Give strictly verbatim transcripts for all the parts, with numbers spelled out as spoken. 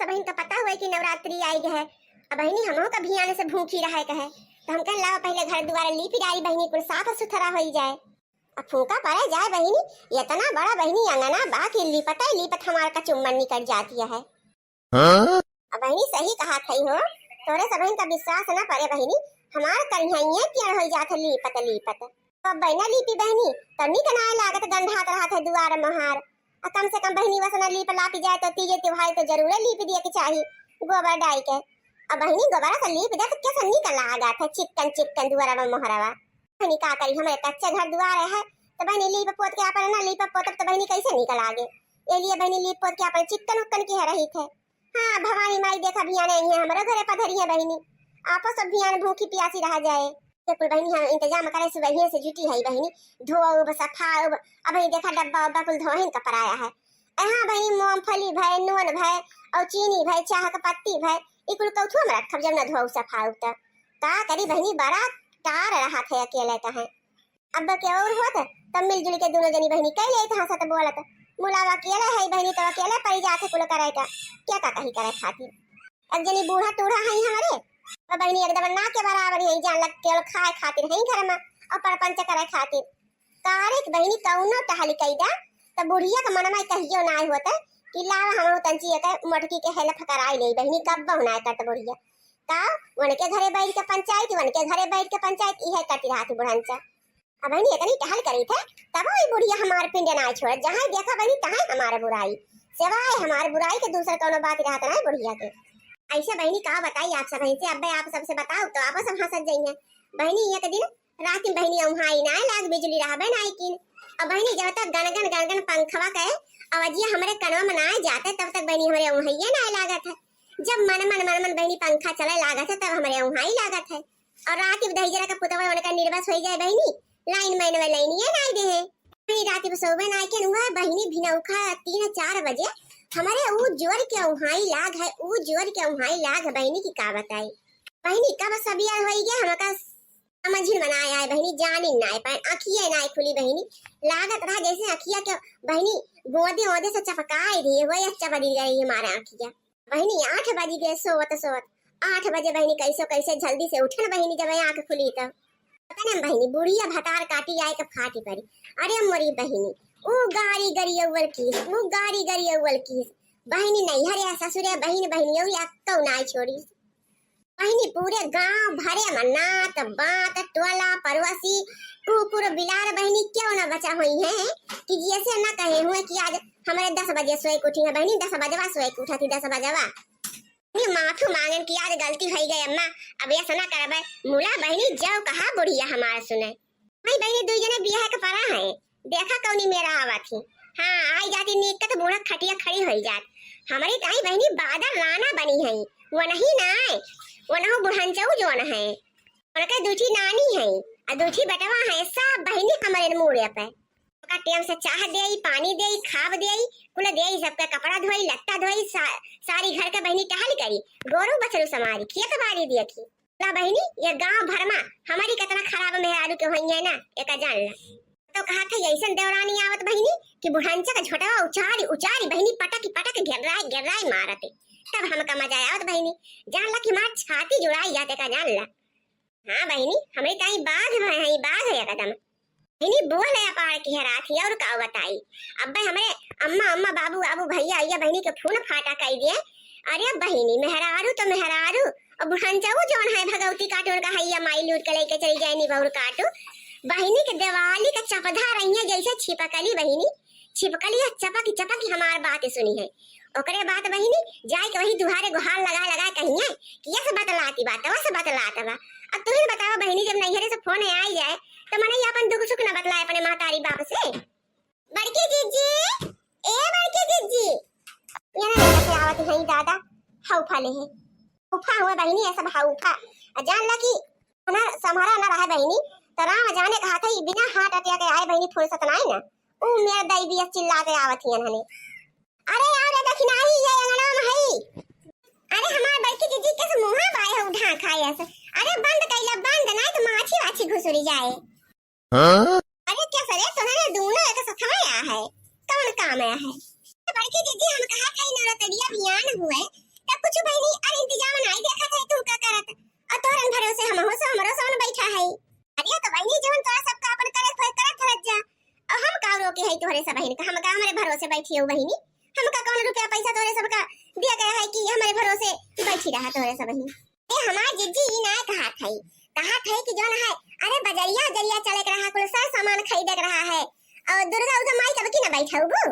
बहिन का पता हुए कि नवरात्रि आइ गए है। अब बहिनी हमहू का भियाने से भूखी रहे के है, तो हम कहन लावा पहिले घर दुआर लीपि डारी बहिनी, कुल साफ सुथरा होइ जाए। अब फूंका पड़े जाए बहिनी, इतना बड़ा बहिनी अंगना बा कि लीपत लीपत हमार का चुम्मन निकल जाती है। हाँ? अब बहिनी सही कहा थई हो, तोरे सबहिन का विश्वास न पड़े बहिनी, हमार करिहइये टेढ़ होइ जात है लीपत लीपत। अब बहिना लीपी बहिनी, तब निक नाय लागत, गंधात रहत है दुआर मोहार। आ कम से कम बहिनी वसना लीप लापी जाए तो तीजे त्योहार तो जरूरे लीप दिए के चाही गोबर डाई के। अब बहिनी गोबर से लीप दे तो कैसे निक लागत है चिक्कन चिक्कन दुआरवा मोहरवा। बहिनी का करी, हमरे कच्चे घर दुआर है, तो बहिनी लीप पोत के अपन ना लीप पोतब तो बहिनी कैसे निक लागे। ए लिए बहिनी लीप पोत के अपन चिक्कन उक्कन की है रही थे। हाँ, भवानी माई देखा भियाने आई है, हमरो घरे पधरी है बहिनी। आपो सब भियान भूखी पियासी रह जाए। ये कुल बहिनी हम इंतजाम करे, सुबहिए से जुटी है बहिनी, धोउब, सफाउब। अब ये देखा डब्बा उब्बा कुल धोहिन का पराया है। ए हाँ बहिनी, मूंगफली भय, नून भय, और चीनी भय, चाह का पत्ती भय, ई कुल कौथुआ में रखब जब न धोउ सफाउब त। का करी बहिनी, बड़ा टार रहत है अकेले का है। अब के और होत, तब मिलजुल के दोनों जनी बहिनी कह लेत हंसत बोलत। मुलावा अकेले है बहिनी, तो अकेले पड़ी जात है कुल करे का, क्या का कही करे खातिर। अब जनी बूढ़ा टूढ़ा है हमरे, तो बहिनी एकदम ना के बराबर है, जान लग केवल खाए खातिर है घर में और परपंच करे खातिर। कारे के बहिनी कौनो टहल कई दा, तो बुढ़िया के मन में कहियो ना होत कि लावा हम तंची एक मोटकी के हेल्प कराई ले बहिनी, कब्बो ना करत बुढ़िया। का उनके घरे बैठ के पंचायत, उनके घरे बैठ के पंचायत, इहे करती रहती बुढ़ंचा। अब बहिनी इतनी टहल करी थे, तब वही बुढ़िया हमार पिंड ना छोड़, जहाँ देखा बहिनी तहाँ हमार बुराई, सिवाय हमार बुराई के दूसर कौनो बात रहत ना बुढ़िया के। ऐसे बहिनी का बताई आप सब से, अब आप सबसे बताओ तो आप सब हंसत जाइए। बहिनी एक दिन रात में बहिनी औंहाई ना लाग, बिजुली रहबे ना किन। अब बहिनी जब तक गनगन गनगन पंखवा के आवाजिया हमरे कनवा में ना जाते, तब तक बहिनी हमरे औंहैया ना लागत है। जब मन मन मन मन बहिनी पंखा चले लागत है, तब हमरे औंहाई लागत है। और रात में दहिजरा का पुतवा उनका निर्बस हो जाए बहिनी, लाइन मैन में लाइन ये ना दे है। वही रात में सोबे ना के हुआ बहिनी भिनौखा तीन चार बजे हमरे ऊ जोर के औंहाई लाग है, ऊ जोर के औंहाई लाग है बहिनी की का बताई। बहिनी कब सबियर होई गे हमका समझिन में ना आए बहिनी, जानिन ना आए पाए, अखिया ना खुली बहिनी, लागत रहा जैसे अखिया के बहिनी गोदे ओदे से चपकाए दिए हो या चपक दी गई हमारे अखिया। बहिनी आठ बजी गए सोवत सोवत, आठ बजे बहिनी कैसो कैसे जल्दी से उठन बहिनी, जब आँख खुली तब पता ना बहिनी बुढ़िया भतार काटी आए के फाटी पड़ी। अरे मोरी बहिनी, ऊ गारी गरी अव्वल की, ऊ गारी गरी अव्वल की। बहिनी नैहर या ससुर या बहिन बहिनी यू या कौ ना छोड़ी। बहिनी पूरे गांव भरे में नात बात टोला पड़ोसी कुकुर बिलार बहिनी क्यों ना बचा हुई है कि जैसे ना कहे हुए कि आज हमारे दस बजे सोए के उठी है बहिनी, दस बजवा सोए के उठा थी, दस बजवा। ये माफी मांगन कि आज गलती भई गई अम्मा, अब ऐसा ना करबे। मुला बहिनी जाओ कहा बुढ़िया हमार सुने। भाई बहिनी दुई जने बियाह के परा है, देखा कौनी मेरा आवत ही। हाँ, आई जाती नीक के तो बूढ़ा खटिया खड़ी होई जात। हमारी ताई बहिनी बादर राना बनी है, वो नहीं ना आए, वो नहु बुढ़ंचऊ जोन है। उनके दूठी नानी है, आ दूठी बेटवा है, सब बहिनी हमारे मूड़े पे। ओका टेम से चाह देई, पानी देई, खाब देई, कुल देई, सबके कपड़ा धोई, लत्ता धोई, सा-, सारी घर के बहिनी टहल करी, गोरू बछरू समारी, खेत बारी देखी। ला बहिनी, ये गांव भर मा हमारी कितना खराब मेहरारू के होई है ना, एका जान ला। तो कहा था, ऐसन देवरानी आवत बहिनी कि बुढ़ांचा का झोटवा उचारी, उचारी बहिनी पटक, पटक गिर्राए, गिर्राए मारते। तब हमका मजा आवत बहिनी, जान ला कि मार छाती जुड़ाई जाते का जान ला। हाँ बहिनी, हमरे ताई बाघ है, बाघ है एकदम। बहिनी बोल है अपार की है रात ही, और का बताई। अब्बे हमरे अम्मा, अम्मा, बाबू, बाबू, भैया, भैया, बहिनी के फोन फाटा कई दिए। अरे बहिनी, मेहरारू तो मेहरारू, और बुढ़ंचऊ जौन है भगवती काटू उनका हैया माई लूट के लेके चली जाए निभौर काटू। बहिनी के दिवाली का चपधा रही है जैसे छिपकली बहिनी, छिपकली है चपक चपक हमार बात सुनी है। ओकरे बाद बहिनी जाए के वही दुहारे गुहार लगा लगा कहिए कि यस बतलाती बात, वस बतलात बा। अब तुहिन बताओ बहिनी, जब नैहरे से फोन आई जाए तो मने ये अपन दुख सुख न बतलाए अपने महतारी बाप से। बड़की जीजी, ए बड़की जीजी, ये ना लेकर से आवत है दादा, हौफा ले है। हौफा हुआ बहिनी, ये सब हौफा। आ जान ला कि हमार समहरा ना रहे बहिनी, तो राम जाने कहा था, बिना हार्ट अटैक के आए बहिनी फुर्सत ना आई ना। ऊ मेर दई बिया चिल्ला के आवत ही हने। अरे आओ रे दखिनाही, ये अंगना में हई। अरे हमार बड़की जीजी के मुंहा बाय हो ढांक है ऐसे। अरे बंद कैला बंद, ना तो माछी वाछी घुसुरी जाए। हाँ? अरे क्या सरे, तोहरे दोनों एक सथवा आ है, कौन काम आया है? बड़की जीजी हम कहा था नौरतरिया बियान हुए, कुछ बहिनी, अरे इंतजाम नाई देखत है तू का करत, और तोहरन भरोसे हमहू सब, हमरो सब बैठा है। अरे तो बहिनी, जवन तोरा सबका अपन करे होए करत रहत जा, और हम का रोके है तोहरे सब बहिन का, हम का हमरे भरोसे बैठी हो बहिनी, हमका कौन रुपया पैसा तोहरे सबका दिया गया है कि हमरे भरोसे बैठी रहा तोहरे सब बहिन। ए हमार जिज्जी, ई ना कहा थई, कहा थई कि जौन है, अरे बजरिया उजरिया चले के रहा, कुल सर सामान खरीदे के रहा है, और दुर्गा उर्गा माई कब की ना बैठाउबू?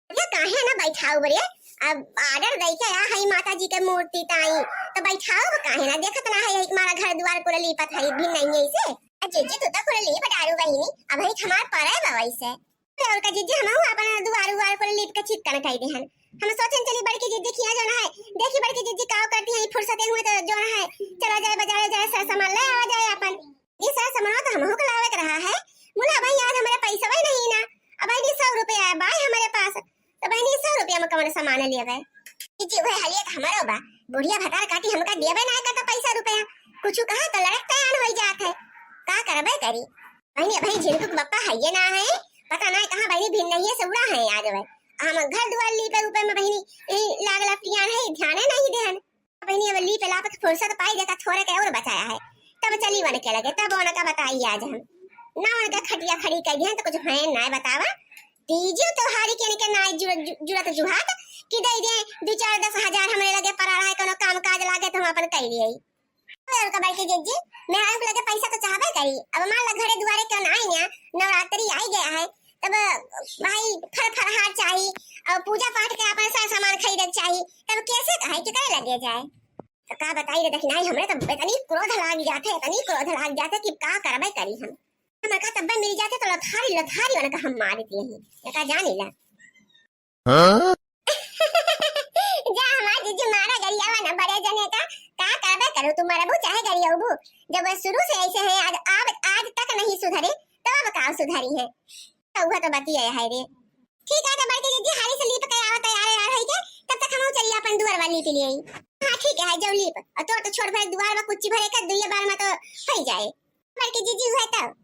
ये काहे ना बैठाउबू रे? अब order दे के आ हई माता जी के मूर्ति ताई, तो बैठाउबू काहे ना? देखत ना है यही हमारा घर द्वार कुल लीपत है, भी नहीं है इसे। आ जिज्जी तू तो कुल लीप डारू बहिनी, अब ही हमार परे बवई से। और का जिज्जी, हमहू अपन दुआर उआर को लीप के चिक्कन कई देहन। हम सोचन चली बड़की जिज्जी किया जौन है, देखी बड़की जिज्जी का करती है, फुर्सते हुए तो जौन है, चला जाए बाजारे जाए, सर सामान ले आवा जाए अपन। ये सर सामान तो हमहू के लावे के रहा है। मुला भाई, आज हमरे पैसा भाई नहीं ना, अब भाई सौ रुपया है भाई हमरे पास, तो बहिनी सौ रुपया में कौन सामान लेवे? जिज्जी वह हालिया तो हमरो बा, बुढ़िया भतार काटी हमका देवे ना करता पैसा रुपया, कुछ कहा तो लड़क तैयार हो जात है, का करबे करी? बहिनी, भाई झिनकू के बप्पा है ये ना है, पता ना कहाँ बहिनी भिन नहीं है, से उड़ा है आज भाई। हम घर दुआर लीपे उपे में बहिनी, यही लागला पियान है, ध्याने नहीं देहन। बहिनी, अब लीपे लापे के फुर्सत पाई, देखा थोड़े के और बचाया है, तब चली वन के लगे, तब उनका बताई आज हम। ना उनका खटिया खड़ी कर दिहन तो कुछ है ना बतावा। तीजो त्योहारी के इनके ना जुड़-, जु-, जुड़त जुहात कि दे दे दो चार दस हजार हमरे लगे पड़ा रहा है, कोनो काम काज लागे तो हम अपन कर लिए। और का बड़की जिज्जी, मेहरारू के लगे पैसा तो चाहबे करी। अब मान ला घरे दुआरे क्यों ना आई ना, नवरात्रि आई गया है, तब भाई फल फलहार चाही और पूजा पाठ के अपन सर सामान खरीदे के चाही, तब कैसे कहे कि करे लगे जाए? तो का बताई रे दखिनाई, हमरे तो इतनी क्रोध लाग जाते, इतनी क्रोध लाग जाते कि का करबे करी हम। हमका तब्बे मिल जाते तो लथारी लथारी उनका हम मार देती यही, एका जानी ला। हाँ? जा हमार जिज्जी मारा गरियावा ना बड़े जने का, का करबे करू तू मरबू चाहे गरियाबू। जब वो शुरू से ऐसे हैं, आज, आज, आज तक नहीं सुधरे, तब अब का सुधरी है? तो वह तो बतिया है रे। ठीक है, तो बड़की जिज्जी हाली से लीप के आवा तैयार यार होई के, तब तक हम चलिए अपन दुआर वाली के लिए। हाँ ठीक है, जाओ लीप। और तोर तो छोड़ भरे दुआर में कुच्ची भरे का दुइये बार में तो हो ही जाए। बड़की जिज्जी हुए तब।